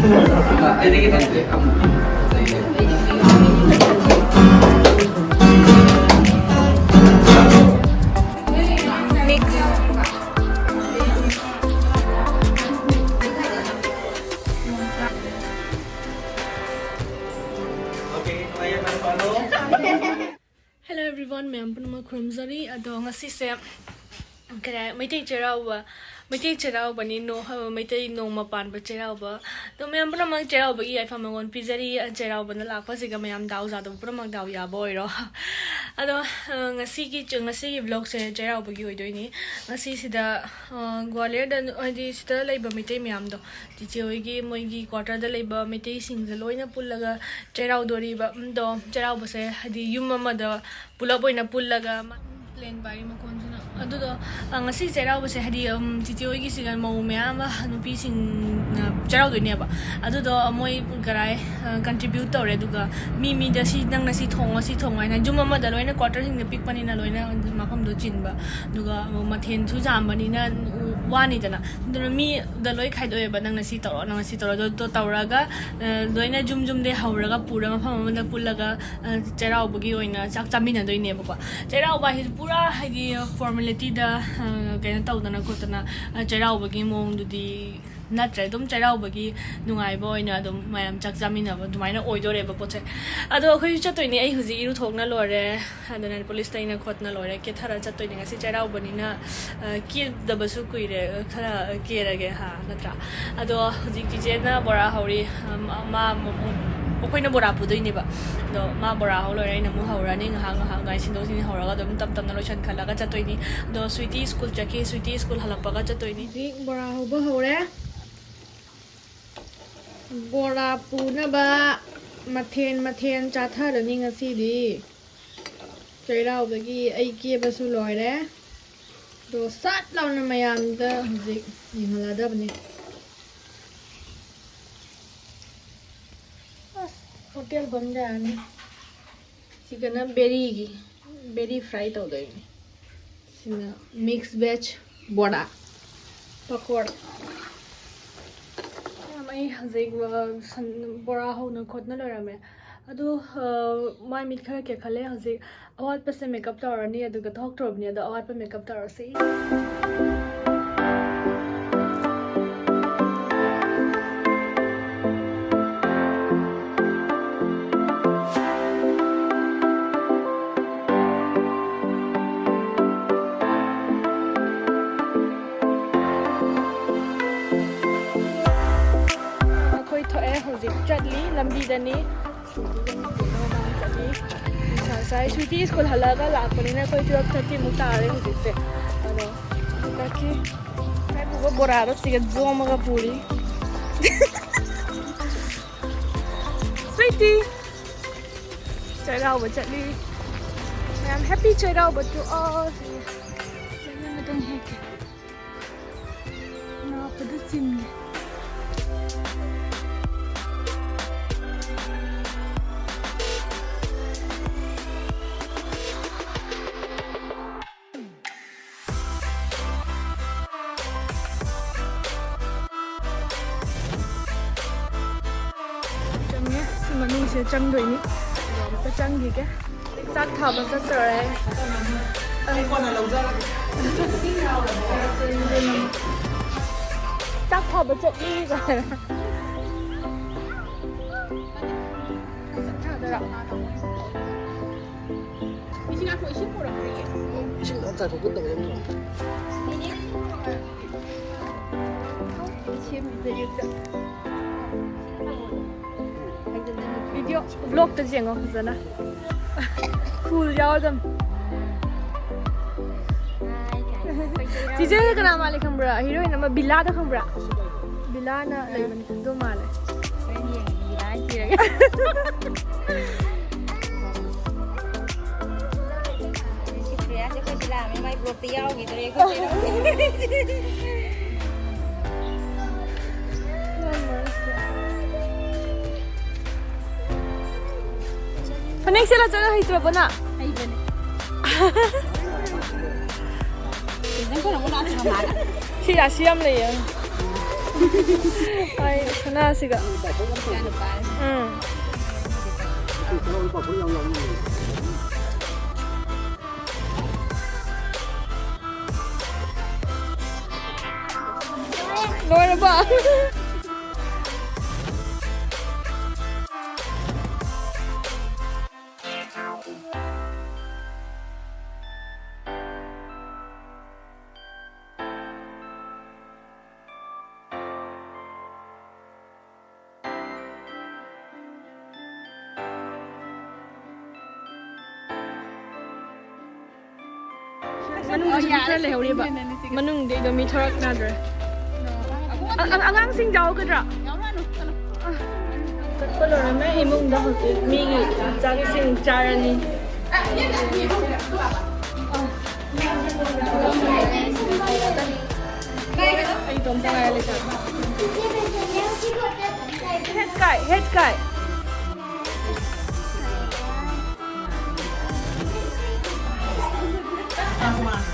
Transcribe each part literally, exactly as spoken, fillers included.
Hello everyone, ꯃꯌꯥꯝ ꯄꯨꯝꯅꯃꯛ ꯈꯨꯔꯨꯝꯖꯔꯤ꯫ ꯑꯗꯣ ꯉꯁꯤꯁꯦ ꯀꯔꯤ ꯍꯥꯏ, ꯃꯩꯇꯩ ꯆꯩꯔꯥꯎꯕ, ꯃꯩꯇꯩ ꯆꯩꯔꯥꯎꯕꯅꯤ, ꯅꯣ-, ꯃꯩꯇꯩ ꯅꯣꯡꯃ ꯄꯥꯟꯕ ꯆꯩꯔꯥꯎꯕ꯫ ꯑꯗꯣ ꯃꯌꯥꯝ ꯄꯨꯝꯅꯃꯛ ꯆꯩꯔꯥꯎꯕꯒꯤ ꯌꯥꯏꯐ ꯃꯪꯒꯣꯜ ꯄꯤꯖꯔꯤ꯫ ꯆꯩꯔꯥꯎꯕꯅ ꯂꯥꯛꯄꯁꯤꯒ ꯃꯌꯥꯝ ꯗꯥꯎ ꯌꯥꯗꯕ ꯄꯨꯝꯅꯃꯛ ꯗꯥꯎ ꯌꯥꯕ ꯑꯣꯏꯔꯣ꯫ ꯑꯗꯣ, ꯑ, ꯉꯁꯤꯒꯤ ꯆ-, ꯉꯁꯤꯒꯤ vlogꯁꯦ ꯆꯩꯔꯥꯎꯕꯒꯤ ꯑꯣꯏꯗꯣꯏꯅꯤ꯫ ꯉꯁꯤꯁꯤꯗ, ꯑ, ꯒ꯭ꯋꯥꯂꯤꯌꯔꯗ, ꯍꯥꯏꯗꯤ ꯁꯤꯗ ꯂꯩꯕ ꯃꯩꯇꯩ ꯃꯌꯥꯝꯗꯣ, ꯆꯤꯆꯦ ꯍꯣꯏꯒꯤ ꯃꯣꯏꯒꯤ quarterꯗ ꯂꯩꯕ ꯃꯩꯇꯩꯁꯤꯡꯁꯦ ꯂꯣꯏꯅ ꯄꯨꯜꯂꯒ ꯆꯩꯔꯥꯎꯗꯣꯔꯤꯕ꯫ ꯑꯗꯣ ꯆꯩꯔꯥꯎꯕꯁꯦ ꯍꯥꯏꯗꯤ ꯌꯨꯝ ꯑꯃꯗ ꯄꯨꯂꯞ ꯑꯣꯏꯅ ꯄꯨꯜꯂꯒ ꯃ-, plane ꯄꯥꯏꯔꯤ ꯃꯈꯣꯟꯁꯤꯅ꯫ ꯑꯗꯨꯗꯣ, ꯑ, ꯉꯁꯤ ꯆꯩꯔꯥꯎꯕꯁꯦ ꯍꯥꯏꯗꯤ, ꯎꯝ, ꯆꯤꯆꯦ ꯍꯣꯏꯒꯤꯁꯤꯒ ꯃꯧ ꯃꯌꯥꯝ ꯑꯃ ꯅꯨꯄꯤꯁꯤꯡꯅ ꯆꯩꯔꯥꯎꯗꯣꯏꯅꯦꯕ꯫ ꯑꯗꯨꯗꯣ ꯃꯣꯏ ꯀꯔꯥꯏ, ꯑ, contribute ꯇꯧꯔꯦ꯫ ꯑꯗꯨꯒ ꯃꯤ ꯃꯤꯗ ꯁꯤ ꯅꯪꯅ ꯁꯤ ꯊꯣꯡꯉꯣ, ꯁꯤ ꯊꯣꯡꯉꯣ ꯍꯥꯏꯅ ꯌꯨꯝ ꯑꯃꯗ ꯂꯣꯏꯅ quarterꯁꯤꯡꯗ ꯄꯤꯛꯄꯅꯤꯅ ꯂꯣꯏꯅ ꯃꯐꯝꯗꯣ ꯆꯤꯟꯕ꯫ ꯑꯗꯨꯒ ꯃꯊꯦꯜꯁꯨ ꯌꯥꯝꯕꯅꯤꯅ ꯋꯥꯅꯤꯗꯅ꯫ ꯑꯗꯨꯅ ꯃꯤꯗ ꯂꯣꯏ ꯈꯥꯏꯗꯣꯛꯑꯦꯕ, "ꯅꯪꯅ ꯁꯤ ꯇꯧꯔꯣ, ꯅꯪꯅ ꯁꯤ ꯇꯧꯔꯣ", ꯑꯗꯨ ꯇꯧꯔꯒ, ꯑ, ꯂꯣꯏꯅ ꯌꯨꯝ ꯌꯨꯝꯗꯩ ꯍꯧꯔꯒ ꯄꯨꯔ ꯃꯐꯝ ꯑꯃꯗ ꯄꯨꯜꯂꯒ, ꯑ, ꯆꯩꯔꯥꯎꯕꯒꯤ ꯑꯣꯏꯅ ꯆꯥꯛ ꯆꯥꯃꯤꯟꯅꯗꯣꯏꯅꯦꯕꯀꯣ꯫ ꯆꯩꯔꯥꯎꯕ ꯍꯥꯏꯁꯤꯗꯤ ꯄꯨꯔꯥ ꯍꯥꯏꯗꯤ formalityꯗ, ꯑ, ꯀꯩꯅꯣ ꯇꯧꯗꯅ ꯈꯣꯠꯇꯅ, ꯑ, ꯆꯩꯔꯥꯎꯕꯒꯤ ꯃꯑꯣꯡꯗꯨꯗꯤ ꯅꯠꯇ꯭ꯔꯦ꯫ ꯑꯗꯨꯝ ꯆꯩꯔꯥꯎꯕꯒꯤ ꯅꯨꯡꯉꯥꯏꯕ ꯑꯣꯏꯅ ꯑꯗꯨꯝ ꯃꯌꯥꯝ ꯆꯥꯛ ꯆꯥꯃꯤꯟꯅꯕ ꯑꯗꯨꯃꯥꯏꯅ ꯑꯣꯏꯗꯣꯔꯦꯕ ꯄꯣꯠꯁꯦ꯫ ꯑꯗꯣ ꯑꯩꯈꯣꯏꯁꯨ ꯆꯠꯇꯣꯏꯅꯦ꯫ ꯑꯩ ꯍꯧꯖꯤꯛ ꯏꯔꯨꯊꯣꯛꯅ ꯂꯣꯏꯔꯦ꯫ ꯑꯗꯨꯅ police ꯇꯩꯅ ꯈꯣꯠꯅ ꯂꯣꯏꯔꯦ꯫ ꯀꯦꯊꯔ ꯆꯠꯇꯣꯏꯅꯦ ꯉꯁꯤ ꯆꯩꯔꯥꯎꯕꯅꯤꯅ, ꯑ, ꯀꯦꯗꯕꯁꯨ ꯀꯨꯏꯔꯦ꯫ ꯈꯔ ꯀꯦꯔꯒꯦ ꯍꯥ, ꯅꯠꯇ꯭ꯔꯥ? ꯑꯗꯣ ꯍꯧꯖꯤꯛ ꯆꯤꯆꯦꯅ ꯕꯣꯔꯥ ꯍꯧꯔꯤ꯫ ꯑ, ꯃꯥ, ꯃꯥ, ꯃꯈꯣꯏꯅ ꯕꯣꯔꯥ ꯄꯨꯗꯣꯏꯅꯦꯕ꯫ ꯑꯗꯣ ꯃꯥ ꯕꯣꯔꯥ ꯍꯧ ꯂꯣꯏꯔꯦ, ꯑꯩꯅ ꯑꯃꯨꯛ ꯍꯧꯔꯅꯤ꯫ ꯉꯥꯏꯍꯥꯛ ꯉꯥꯏꯍꯥꯛ ꯑꯗꯨꯃꯥꯏꯅ ꯁꯤꯟꯗꯣꯛ ꯁꯤꯟꯖꯤꯟ ꯍꯧꯔꯒ ꯑꯗꯨꯝ ꯇꯞ ꯇꯞꯅ ꯂꯣꯏꯁꯤꯟꯈꯠꯂꯒ ꯆꯠꯇꯣꯏꯅꯤ꯫ ꯑꯗꯣ ꯁ꯭ꯋꯤꯇꯤ ꯁ꯭ꯀꯨꯜ ꯆꯠꯈꯤ꯫ ꯁ꯭ꯋꯤꯇꯤ ꯁ꯭ꯀꯨꯜ ꯍꯜꯂꯛꯄꯒ ꯆꯠꯇꯣꯏꯅꯤ꯫ ꯍꯧꯖꯤꯛ ꯕꯣꯔꯥ ꯍꯧꯕ ꯍꯧꯔꯦ꯫ ꯕꯣꯔꯥ ꯄꯨꯅꯕ ꯃꯊꯦꯜ ꯃꯊꯦꯜ ꯆꯥꯊꯔꯅꯤ ꯉꯁꯤꯗꯤ꯫ ꯆꯩꯔꯥꯎꯕꯒꯤ ꯑꯩ ꯀꯦꯕꯁꯨ ꯂꯣꯏꯔꯦ꯫ ꯑꯗꯣ ꯁꯠ ꯂꯥꯎꯅ ꯃꯌꯥꯝꯗ ꯍꯧꯖꯤꯛ ꯌꯦꯡꯍꯜꯂꯗꯕꯅꯤ꯫ ꯑꯁ, ꯍꯣꯇꯦꯜ ꯐꯝꯗ ꯌꯥꯔꯅꯤ꯫ ꯁꯤꯒꯅ ꯕꯦꯔꯤꯒꯤ, ꯕꯦꯔꯤ fry ꯇꯧꯗꯣꯏꯅꯤ꯫ ꯁꯤꯅ mix veg ꯕꯣꯔꯥ, ꯄꯀꯣꯔꯥ꯫ ꯌꯥꯝ ꯑꯩ ꯍꯧꯖꯤꯛ ꯕꯣꯔꯥ ꯍꯧꯅ ꯈꯣꯠꯅ ꯂꯣꯏꯔꯝꯃꯦ꯫ ꯑꯗꯨ ꯃꯥꯏ ꯃꯤꯠ ꯈꯔ ꯀꯦꯈꯠꯂꯦ꯫ ꯍꯧꯖꯤꯛ ꯑꯋꯥꯠꯄꯁꯦ ꯃꯦꯀꯞ ꯇꯧꯔꯅꯤ, ꯑꯗꯨꯒ ꯊꯣꯛꯇ꯭ꯔꯕꯅꯤ꯫ ꯑꯗꯣ ꯑꯋꯥꯠꯄ ꯃꯦꯀꯞ ꯇꯧꯔꯁꯤ꯫ ꯑꯩꯈꯣꯏ ꯊꯣꯛꯑꯦ, ꯍꯧꯖꯤꯛ ꯆꯠꯂꯤ, ꯂꯝꯕꯤꯗꯅꯤ꯫ ꯁ꯭ꯋꯤꯇꯤꯒ ꯅꯨꯡꯊꯤꯜꯗ ꯃꯃꯥꯡ ꯆꯠꯂꯤ꯫ ꯅꯨꯡꯁꯥ ꯁꯥꯏ꯫ ꯁ꯭ꯋꯤꯇꯤ ꯁ꯭ꯀꯨꯜ ꯍꯜꯂꯛꯑꯒ ꯂꯥꯛꯄꯅꯤꯅ ꯑꯩꯈꯣꯏ ꯇꯨꯋꯦꯜꯞ ꯊꯥꯔꯇꯤꯃꯨꯛ ꯇꯥꯔꯦ ꯍꯧꯖꯤꯛꯁꯦ꯫ ꯑꯗꯣ ꯍꯟꯗꯛꯀꯤ ꯉꯁꯥꯏ ꯄꯨꯕ ꯕꯣꯔꯥꯗꯣ ꯁꯤꯒ ꯌꯣꯝꯃꯒ ꯄꯨꯔꯤ꯫ ꯁ꯭ꯋꯤꯇꯤ ꯆꯩꯔꯥꯎꯕ ꯆꯠꯂꯤ꯫ ꯃꯌꯥꯝ ꯍꯦꯄꯤ ꯆꯩꯔꯥꯎꯕ ꯇꯨ ꯑꯣꯜ꯫ ꯃꯊꯪ ꯍꯦꯛꯀꯦ꯫ ꯉꯥꯛꯄꯗ ꯆꯤꯟꯒꯦ꯫ ꯆꯪꯉꯦ꯫ ꯁꯤ ꯃꯅꯨꯡꯁꯤꯗ ꯆꯪꯗꯣꯏꯅꯤ꯫ ꯑꯗꯣ ꯑꯝꯇ ꯆꯪꯈꯤꯒꯦ꯫ ꯆꯥꯛ ꯊꯥꯕ ꯆꯠꯇꯣꯔꯦ꯫ ꯑꯩ ꯀꯣꯟꯅ ꯂꯧꯖꯔꯒꯦ꯫ ꯆꯥꯛ ꯊꯥꯕ ꯆꯠꯂꯤ ꯀꯥꯏꯅ꯫ ꯆꯥꯛ ꯊꯥꯗꯣꯏꯔꯣ? ꯏꯁꯤꯡ ꯉꯥꯏꯈꯣ, ꯏꯁꯤꯡ ꯄꯨꯔꯛꯇ꯭ꯔꯤꯌꯦ꯫ ꯏꯁꯤꯡ ꯉꯥꯏꯍꯥꯛ ꯆꯥꯏꯊꯣꯛꯀꯦ ꯇꯧꯔꯦ꯫ ꯁꯦꯝꯕꯤꯗ ꯌꯨꯝꯗ꯫ ꯚꯤꯗꯤꯑꯣ ꯕ꯭ꯂꯣꯛꯇ ꯌꯦꯡꯉꯣ ꯐꯖꯅ꯫ ꯐꯨꯜ ꯌꯥꯎꯔꯗꯝ꯫ ꯆꯤꯆꯦ ꯀꯅꯥ ꯃꯥꯜꯂꯦ ꯈꯪꯕ꯭ꯔꯥ? ꯍꯤꯔꯣꯏꯟ ꯑꯃ ꯕꯤꯂꯥꯗ ꯈꯪꯕ꯭ꯔꯥ? ꯕꯤꯂꯥꯅ ꯂꯩꯕꯅꯦ꯫ ꯑꯗꯨ ꯃꯥꯜꯂꯦ꯫ ꯍꯣꯔꯦꯟ ꯌꯦꯡꯒꯦ, ꯕꯤꯂꯥ ꯍꯥꯏꯁꯤꯔꯒ꯫ ꯁꯤꯄ꯭ꯔꯤꯌꯥꯁꯦ ꯑꯩꯈꯣꯏ ꯕꯤꯂꯥ ꯃꯥꯏ ꯕ꯭ꯂꯣꯛꯇ ꯌꯥꯎꯈꯤꯗ꯭ꯔꯦ ꯑꯩꯈꯣꯏ ꯆꯦꯅ꯫ ꯐꯅꯦꯛ ꯁꯦꯠꯂ ꯆꯠꯂ ꯍꯩꯇ꯭ꯔꯕꯣ ꯅꯪ? ꯍꯩꯕꯅꯦ꯫ ꯁꯤ ꯔꯥꯁꯤ ꯌꯥꯝ ꯂꯩꯌꯦ꯫ ꯑꯩ ꯁꯅꯥꯁꯤꯒ꯫ ꯎꯝ꯫ ꯂꯣꯏꯔꯕ? ꯃꯅꯨꯡꯗꯁꯨ ꯃꯤ ꯈꯔ ꯂꯩꯍꯧꯔꯤꯕ꯫ ꯃꯅꯨꯡꯗꯩꯗꯣ ꯃꯤ ꯊꯣꯔꯛꯅꯗ꯭ꯔꯦ꯫ ꯑ-, ꯑ-, ꯑꯉꯥꯡꯁꯤꯡ ꯌꯥꯎꯒꯗ꯭ꯔꯥ? ꯆꯠꯄ ꯂꯣꯏꯔꯝꯃꯦ꯫ ꯏꯃꯨꯡꯗ ꯍꯧꯖꯤꯛ ꯃꯤꯒꯤ ꯆꯥꯛ ꯏꯁꯤꯡ ꯆꯥꯔꯅꯤ꯫ ꯑꯩ ꯏꯇꯣꯝꯇ ꯉꯥꯏꯔ ꯂꯩꯖꯔꯦ꯫ Head kai, head kai.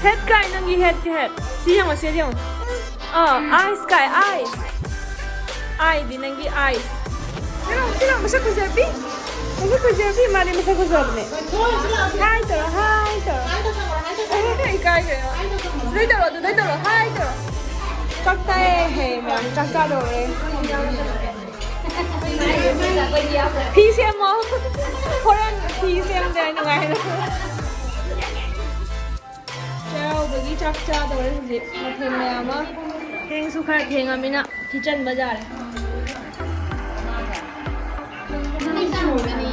Head kai, ꯅꯪꯒꯤ head, head. ꯁꯤ ꯌꯦꯡꯉꯣ, ꯁꯤ ꯌꯦꯡꯉꯣ꯫ ꯑꯥ, eyes kai, eyes. Eye ꯗꯤ ꯅꯪꯒꯤ eyes. ꯁꯤ ꯌꯦꯡꯉꯣ, ꯁꯤ ꯌꯦꯡꯉꯣ, ꯃꯁꯛ ꯐꯖꯕꯤ꯫ ꯃꯁꯛ ꯐꯖꯕꯤ, ꯃꯥꯗꯤ ꯃꯁꯛ ꯐꯖꯕꯅꯦ꯫ Hi ꯇꯧꯔꯣ, hi ꯇꯧꯔꯣ꯫ ꯑꯦ, ꯏꯀꯥꯏꯈ꯭ꯔꯦ꯫ ꯁꯤꯗꯩ ꯇꯧꯔꯣ, ꯑꯗꯨꯗꯩ ꯇꯧꯔꯣ, hi ꯇꯧꯔꯣ꯫ ꯆꯥꯛ ꯆꯥꯏꯌꯦ, ꯍꯦ, ꯃꯌꯥꯝ ꯆꯥꯛ ꯆꯥꯗꯧꯔꯦ꯫ ꯐꯤ ꯁꯦꯝꯃꯣ꯫ ꯍꯣꯔꯦꯟ ꯐꯤ ꯁꯦꯝꯗꯦ ꯅꯨꯡꯉꯥꯏꯅ꯫ ꯆꯩꯔꯥꯎꯕꯒꯤ ꯆꯥꯛ ꯆꯥꯗꯧꯔꯦ ꯍꯧꯖꯤꯛ꯫ ꯃꯊꯦꯜ ꯃꯌꯥꯝ ꯑꯃ꯫ ꯊꯦꯡꯁꯨ ꯈꯔ ꯊꯦꯡꯉꯃꯤꯅ ꯀꯤꯆꯟ ꯕꯖꯥꯔ꯫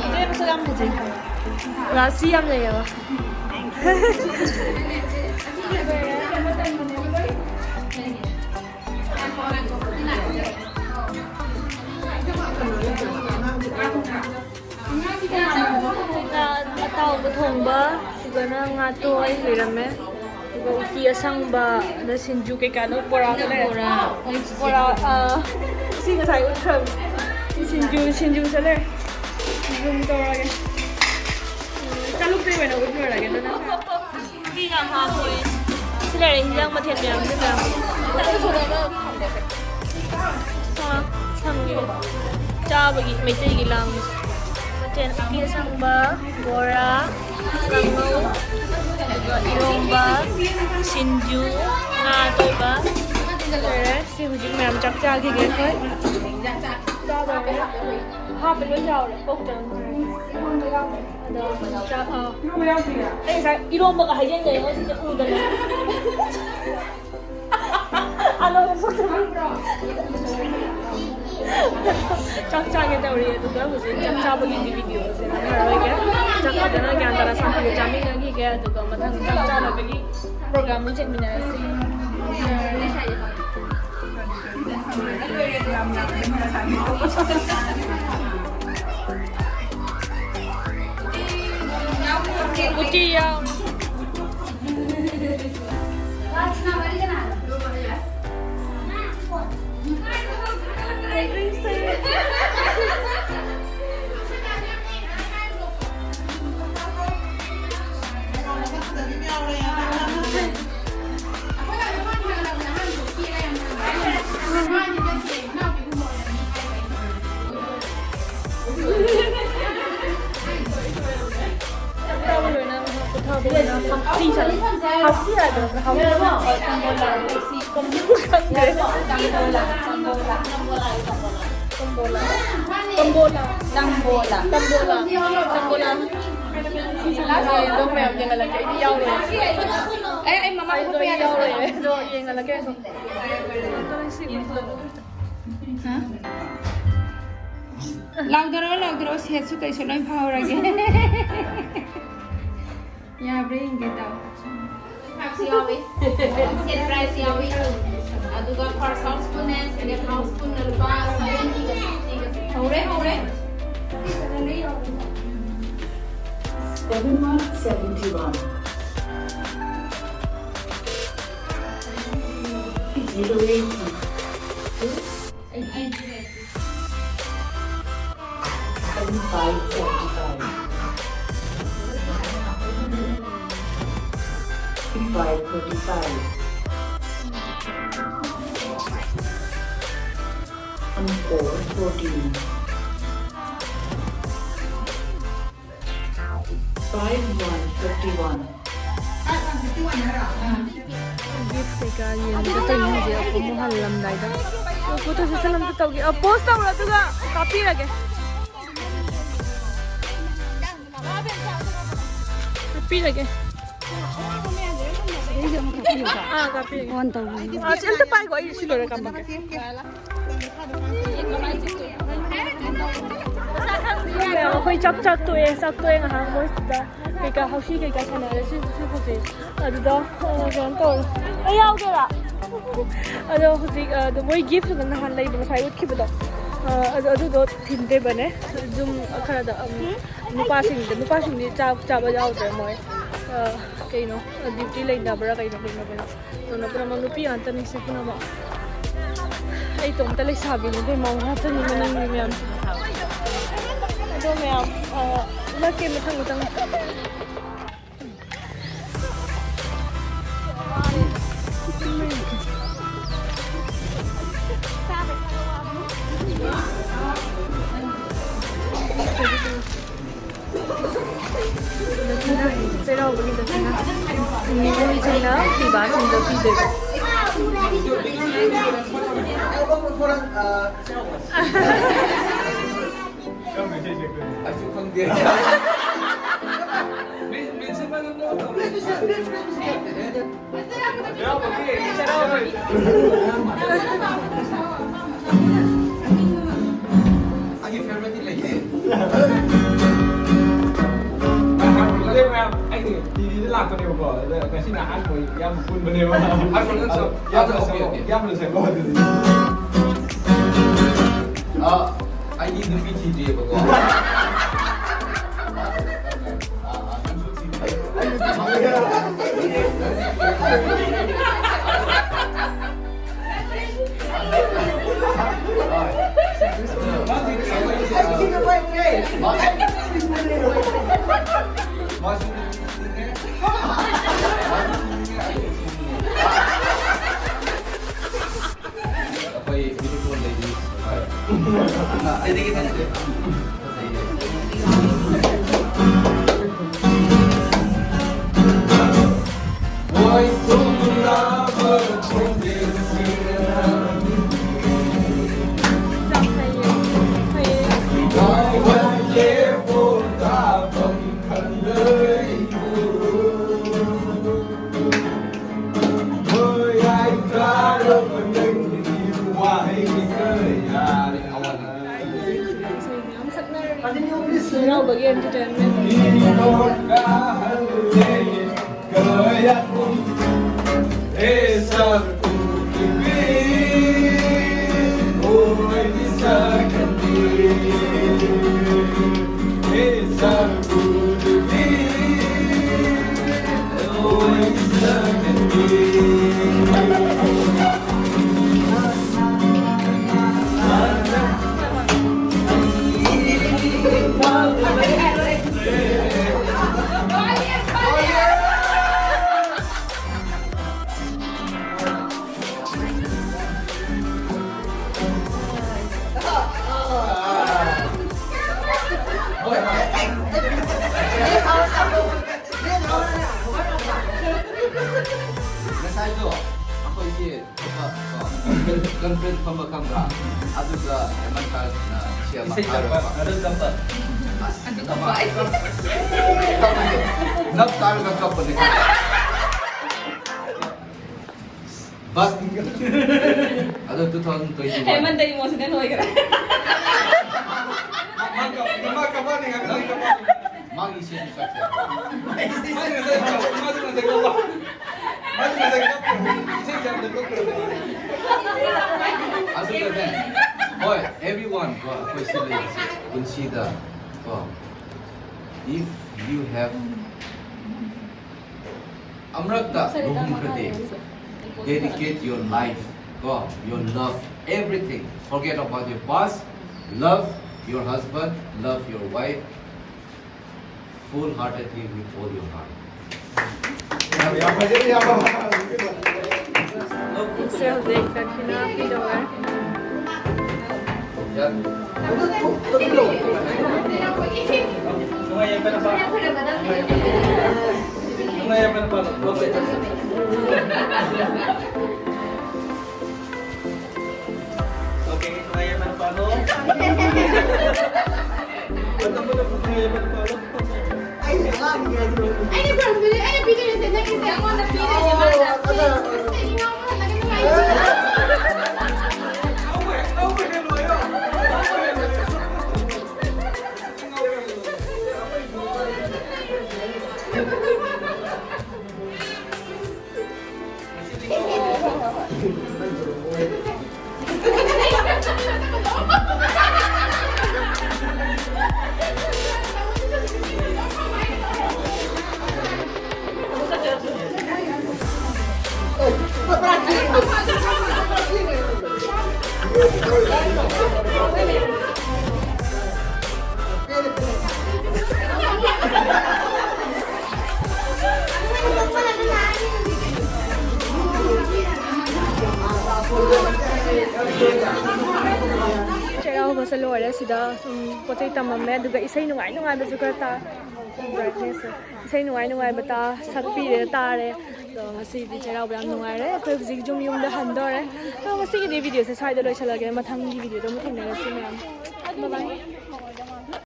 ꯏꯕꯦꯝꯃꯁꯨ ꯌꯥꯝ ꯐꯖꯩ꯫ ꯔꯥꯁꯤ ꯌꯥꯝ ꯂꯩꯌꯦꯕ꯫ ꯉꯥ ꯑꯇꯥꯎꯕ ꯊꯣꯡꯕ, ꯑꯗꯨꯒꯅ ꯉꯥ ꯇꯣꯏ ꯂꯩꯔꯝꯃꯦ, ꯑꯗꯨꯒ ꯎꯇꯤ ꯑꯁꯪꯕ, ꯑꯗ ꯁꯤꯡꯖꯨ ꯀꯩꯀꯥꯗꯣ, ꯕꯣꯔꯥꯁꯨ ꯂꯩꯔꯦ꯫ ꯕꯣꯔꯥ, ꯑꯥ, ꯁꯤ ꯉꯁꯥꯏ ꯎꯠꯈ꯭ꯔꯕꯅꯤ꯫ ꯁꯤꯡꯖꯨ, ꯁꯤꯡꯖꯨꯁꯨ ꯂꯩꯔꯦ꯫ Zoom ꯇꯧꯔꯒꯦ꯫ ꯎꯝ, ꯇꯂꯨꯛꯇꯩ ꯑꯣꯏꯅ ꯎꯠꯂꯨꯔꯒꯦ ꯑꯗꯨꯅ꯫ ꯃꯤ ꯌꯥꯝ ꯍꯥꯞꯄꯣꯏ꯫ ꯁꯤ ꯂꯩꯔꯦ, ꯏꯟꯖꯥꯡ ꯃꯊꯦꯜ ꯃꯌꯥꯝꯁꯦ ꯃꯌꯥꯝ꯫ ꯁꯪꯉꯦ꯫ ꯆꯥꯕꯒꯤ ꯃꯩꯇꯩꯒꯤ ꯂꯥꯡꯕꯁꯦ꯫ ꯃꯊꯦꯜ ꯎꯇꯤ ꯑꯁꯪꯕ, ꯕꯣꯔꯥ, ꯀꯥꯡꯉꯧ, ꯑꯗꯨꯒ ꯏꯔꯣꯝꯕ, ꯁꯤꯡꯖꯨ, ꯉꯥ ꯑꯇꯣꯏꯕ ꯂꯩꯔꯦ꯫ ꯁꯤ ꯍꯧꯖꯤꯛ ꯃꯌꯥꯝ ꯆꯥꯛ ꯆꯥꯈꯤꯒꯦ ꯑꯩꯈꯣꯏ꯫ ꯆꯥꯗꯧꯔꯦ꯫ ꯍꯥꯞꯄ ꯂꯣꯏ ꯌꯥꯎꯔꯦ꯫ ꯀꯣꯛ ꯆꯪꯈ꯭ꯔꯦ꯫ ꯑꯗꯣ ꯆꯥꯛ, ꯑꯥ꯫ ꯑꯩ ꯉꯁꯥꯏ ꯏꯔꯣꯝꯕꯒ ꯍꯥꯏꯖꯤꯟꯗꯅ ꯉꯁꯤꯁꯦ ꯎꯗꯅ꯫ ꯑꯅꯧꯕ ꯄꯣꯠ ꯑꯃ꯫ ꯆꯥꯛ ꯆꯥꯒꯦ ꯇꯧꯔꯤ, ꯑꯗꯨꯒ ꯍꯧꯖꯤꯛ ꯆꯥꯛ ꯆꯥꯕꯒꯤ ꯚꯤꯗꯤꯑꯣꯁꯦ ꯅꯝꯃꯔꯣꯏꯒꯦ꯫ ꯆꯥꯛ ꯐꯖꯅ ꯒ꯭ꯌꯥꯟ ꯇꯥꯅ ꯁꯥꯟꯇꯤꯗ ꯆꯥꯃꯤꯟꯅꯈꯤꯒꯦ, ꯑꯗꯨꯒ ꯃꯊꯪ ꯆꯥꯛ ꯆꯥꯅꯕꯒꯤ ꯄ꯭ꯔꯣꯒ꯭ꯔꯥꯝꯗꯣ ꯆꯠꯃꯤꯟꯅꯔꯁꯤ꯫ ꯎꯇꯤ ꯌꯥꯎ꯫ ꯇꯝꯕꯣꯂꯥ꯫ ꯇꯝꯕꯣꯂꯥ꯫ ꯇꯝꯕꯣꯂꯥ꯫ ꯇꯝꯕꯣꯂꯥ꯫ ꯇꯝꯕꯣꯂꯥ꯫ ꯑꯗꯨꯝ ꯃꯌꯥꯝ ꯌꯦꯡꯍꯜꯂꯛꯀꯦ꯫ ꯑꯩꯗꯤ ꯌꯥꯎꯔꯣꯏ꯫ ꯑꯦ, ꯑꯩ ꯃꯃꯥ ꯑꯩꯗꯣ ꯎꯠꯄ ꯌꯥꯗꯦ꯫ ꯌꯥꯎꯔꯣꯏ꯫ ꯑꯗꯣ ꯌꯦꯡꯍꯜꯂꯛꯀꯦ꯫ ꯍꯥ? ꯂꯥꯎꯗꯔꯣ, ꯂꯥꯎꯗꯔꯣ, ꯁꯦꯠꯁꯨ ꯀꯩꯁꯨ ꯂꯣꯏ ꯐꯥꯍꯧꯔꯒꯦ꯫ ꯌꯥꯕ꯭ꯔꯥ ꯌꯦꯡꯒꯦ ꯇꯧ꯫ ꯄ꯭ꯔꯥꯏꯁ ꯌꯥꯎꯏ꯫ ꯁꯦꯠ ꯄ꯭ꯔꯥꯏꯁ ꯌꯥꯎꯏ꯫ ꯑꯗꯨꯒ ꯐꯥꯔꯁ ꯍꯥꯎꯁꯐꯨꯜꯅꯦ, ꯁꯦꯀꯦꯟ ꯍꯥꯎꯁꯐꯨꯜꯅ ꯂꯨꯄꯥ ꯁꯚꯦꯟꯇꯤꯒ ꯁꯤꯛꯁꯇꯤꯒ꯫ ꯍꯧꯔꯦ, ꯍꯧꯔꯦ꯫ Seven mark seventy-one. Zero eight. Seven five twenty-five. Three five thirty-five. four fourteen. Five one fifty-one. Gift ꯀꯩꯀꯥ ꯌꯦꯟꯕꯗ ꯇꯧꯔꯤꯁꯦ ꯑꯃꯨꯛ ꯍꯜꯂꯝꯗꯥꯏꯗ ꯐꯣꯇꯣ ꯁꯦꯁꯟ ꯑꯝꯇ ꯇꯧꯒꯦ꯫ ꯑ, ꯄꯣꯁ ꯇꯧꯔꯣ ꯑꯗꯨꯒ ꯀꯥꯞꯄꯤꯔꯒꯦ꯫ ꯀꯥꯞꯄꯤꯔꯒꯦ꯫ ꯑꯥ, ꯀꯥꯞꯄꯤꯔꯒꯦ꯫ ꯑꯣꯟ ꯇꯧꯕꯅꯤ꯫ ꯑꯥ, ꯁꯤ ꯑꯝꯇ ꯄꯥꯏꯈꯣ, ꯑꯩ ꯁꯤ ꯂꯣꯏꯔ ꯀꯥꯞꯄꯛꯀꯦ꯫ ꯑꯩꯈꯣꯏ ꯆꯥꯛ ꯆꯥꯛ ꯇꯣꯛꯑꯦ, ꯆꯥꯛ ꯇꯣꯛꯑꯦ ꯉꯥꯏꯍꯥꯛ ꯃꯣꯏ ꯁꯤꯗ ꯀꯩꯀꯥ ꯍꯧꯁꯤ ꯀꯩꯀꯥ ꯁꯥꯟꯅꯔꯦ ꯁꯤ ꯁꯤ ꯍꯧꯖꯤꯛ ꯑꯗꯨꯗ ꯑ, ꯀꯩꯅꯣ ꯇꯧꯔꯦ꯫ ꯑꯩ ꯌꯥꯎꯒꯦꯔꯥ? ꯑꯗꯣ ꯍꯧꯖꯤꯛ ꯑ, ꯑꯗꯣ ꯃꯣꯏ ꯒꯤꯐꯇꯨꯗ ꯅꯍꯥꯟ ꯂꯩꯕ ꯉꯁꯥꯏ ꯎꯠꯈꯤꯕꯗꯣ ꯑ, ꯑꯗꯨ ꯑꯗꯨꯗꯣ ꯊꯤꯟꯗꯣꯏꯕꯅꯦ꯫ ꯌꯨꯝ ꯈꯔꯗ ꯎꯝ, ꯅꯨꯄꯥꯁꯤꯡꯗ ꯅꯨꯄꯥꯁꯤꯡꯗꯤ ꯆꯥꯛ ꯆꯥꯕ ꯌꯥꯎꯗ꯭ꯔꯦ ꯃꯣꯏ ꯑ, ꯀꯩꯅꯣ ꯗ꯭ꯌꯨꯇꯤ ꯂꯩꯅꯕ꯭ꯔꯥ ꯀꯩꯅꯣ ꯀꯩꯅꯣ ꯀꯩꯅꯣ ꯇꯧꯅ ꯄꯨꯝꯅꯃꯛ ꯅꯨꯄꯤ ꯉꯥꯛꯇꯅꯤ ꯁꯤ ꯄꯨꯝꯅꯃꯛ꯫ ꯑꯩ ꯏꯇꯣꯝꯇ ꯂꯩꯁꯥꯕꯤꯅꯤ ꯏꯕꯦꯝꯃ ꯉꯥꯛꯇꯅꯤ ꯃꯅꯤꯡꯒꯤ ꯃꯌꯥꯝꯁꯦ꯫ ꯑꯗꯣ ꯃꯌꯥꯝ ꯑ, ꯎꯠꯂꯛꯀꯦ ꯃꯊꯪ ꯃꯊꯪ꯫ ꯆꯩꯔꯥꯎꯕꯒꯤ ꯗꯈꯤꯅꯥ꯫ ꯅꯤꯉꯣꯜꯁꯤꯡꯅ ꯄꯤꯕꯥꯁꯤꯡꯗ ꯄꯤꯗꯣꯏꯕ꯫ ꯑꯩꯁꯨ ꯈꯪꯗꯦ꯫ ꯑꯩꯒꯤ ꯐꯦꯚꯔꯦꯠꯇꯤ ꯂꯩꯇꯦ꯫ ꯑꯩꯗꯤ ꯇꯤꯚꯤꯗ ꯂꯥꯛꯄꯅꯦꯕꯀꯣ, ꯑꯗ ꯉꯁꯤꯅ ꯑꯍꯥꯟꯕ ꯑꯣꯏ ꯏꯌꯥꯝꯕ ꯄꯨꯟꯕꯅꯦꯕ꯫ ꯑꯗꯣ ꯅꯪꯁꯨ ꯏꯌꯥꯝꯕꯅ ꯁꯛꯂꯛꯑꯣ, ꯏꯌꯥꯝꯕꯅ ꯁꯛꯂꯛꯑꯣ ꯑꯗꯨꯗꯤ꯫ ꯑ, ꯑꯩꯗꯤ ꯅꯨꯄꯤ ꯊꯤꯗ꯭ꯔꯤꯑꯕꯀꯣ꯫ ꯑ, ꯑ, ꯅꯪꯁꯨ ꯊꯤꯗ꯭ꯔꯤ꯫ ꯑꯩꯈꯣꯏ beautiful ladies꯫ ꯍꯔꯥꯎꯕꯒꯤ entertainment꯫ ꯉꯁꯥꯏꯗꯣ ꯑꯩꯈꯣꯏꯒꯤ ꯐꯝꯕ, ꯀꯣ, conference ꯐꯝꯕ ꯈꯪꯕ꯭ꯔꯥ? ꯑꯗꯨꯒ ꯍꯦꯃꯟ ꯀꯥꯔꯠꯅ ꯁꯦꯝꯕ ꯏꯁꯩ ꯁꯛꯄ, ꯍꯥꯏꯔꯛꯄ꯫ ꯑꯗꯨ ꯀꯞꯄ꯫ ꯑꯁ, ꯑꯗꯨ ꯀꯞꯄ꯫ ꯅꯞ ꯇꯥꯔꯒ ꯀꯞꯄꯅꯦ꯫ But ꯑꯗꯣ two thousand twenty-one ꯍꯦꯃꯟꯇ emotional ꯑꯣꯏꯈ꯭ꯔꯦ꯫ ꯃꯥ, ꯃꯥ ꯀꯞ-, ꯃꯥ ꯀꯞꯄꯅꯤ, ꯉꯥꯛꯇꯪ ꯀꯞꯄꯅꯤ꯫ ꯃꯥꯒꯤ ꯏꯁꯩꯗꯤ ꯁꯛꯁꯦ꯫ ꯃꯥꯗꯤ ꯉꯁꯥꯏ ꯀꯞ-, ꯃꯥꯗꯤ ꯉꯁꯥꯏ ꯀꯞꯄ꯫ ꯃꯥꯗꯤ ꯉꯁꯥꯏ ꯀꯞꯄ꯫ ꯏꯁꯩ ꯁꯛꯄꯗ ꯀꯞꯈ꯭ꯔꯕ꯫ ꯑꯗꯨꯒꯅꯦ, ꯍꯣꯏ, everyone, ꯀꯣ, ꯑꯩꯈꯣꯏ ꯁꯤ ꯂꯩꯔꯤꯁꯦ, ꯄꯨꯟꯁꯤꯗ, ꯀꯣ, if you have ꯑꯃꯔꯛꯇ ꯂꯨꯍꯣꯡꯈ꯭ꯔꯗꯤ, dedicate your life, ꯀꯣ, your love, everything. Forget about your past. Love your husband, love your wife, full heartedly with all your heart. ꯏꯆꯦ ꯍꯧꯖꯤꯛ ꯗꯈꯤꯅꯥ ꯄꯤꯗꯧꯔꯦ꯫ ꯅꯨꯡꯉꯥꯏ ꯌꯥꯏꯐꯅ ꯄꯥꯜꯂꯣ꯫ ꯅꯨꯡꯉꯥꯏ ꯌꯥꯏꯐꯅ ꯄꯥꯜꯂꯣ꯫ Okay. Okay, ꯅꯨꯡꯉꯥꯏ ꯌꯥꯏꯐꯅ ꯄꯥꯜꯂꯣ꯫ ꯅꯨꯡꯉꯥꯏ ꯌꯥꯏꯐꯅ ꯄꯥꯜꯂꯣ꯫ ꯑꯩꯅ ꯄꯥꯝꯕꯗꯤ ꯑꯩꯅ ꯄꯤꯗꯣꯏꯅꯦ, ꯅꯪꯒꯤꯁꯦ ꯑꯩꯉꯣꯟꯗ ꯄꯤꯗꯣꯏꯅꯦ ꯃꯥꯅ꯫ ꯑꯁ, ꯑꯩ ꯏꯅꯥꯎ ꯃꯥꯜꯂꯒ ꯅꯨꯡꯉꯥꯏꯇꯦ꯫ ꯆꯩꯔꯥꯎꯕꯁꯦ ꯂꯣꯏꯔꯦ꯫ ꯁꯤꯗ ꯁꯨꯝ ꯄꯣꯠ ꯆꯩ ꯇꯝꯃꯝꯃꯦ, ꯑꯗꯨꯒ ꯏꯁꯩ ꯅꯨꯡꯉꯥꯏ ꯅꯨꯡꯉꯥꯏꯕꯁꯨ ꯈꯔ ꯇꯥ-, ꯏꯁꯩ ꯅꯨꯡꯉꯥꯏ ꯅꯨꯡꯉꯥꯏꯕ ꯇꯥ-, ꯁꯛꯄꯤꯔꯦ, ꯇꯥꯔꯦ꯫ ꯑꯗꯣ ꯉꯁꯤꯗꯤ ꯆꯩꯔꯥꯎꯕ ꯌꯥꯝ ꯅꯨꯡꯉꯥꯏꯔꯦ꯫ ꯑꯩꯈꯣꯏ ꯍꯧꯖꯤꯛ ꯌꯨꯝ ꯌꯨꯝꯗ ꯍꯟꯗꯣꯔꯦ꯫ ꯑꯗꯣ ꯉꯁꯤꯒꯤꯗꯤ ꯚꯤꯗꯤꯑꯣꯁꯦ ꯁ꯭ꯋꯥꯏꯗ ꯂꯣꯏꯁꯤꯜꯂꯒꯦ꯫ ꯃꯊꯪꯒꯤ ꯚꯤꯗꯤꯑꯣꯗ ꯑꯃꯨꯛ ꯊꯦꯡꯅꯔꯁꯤ ꯃꯌꯥꯝ꯫ Bye bye꯫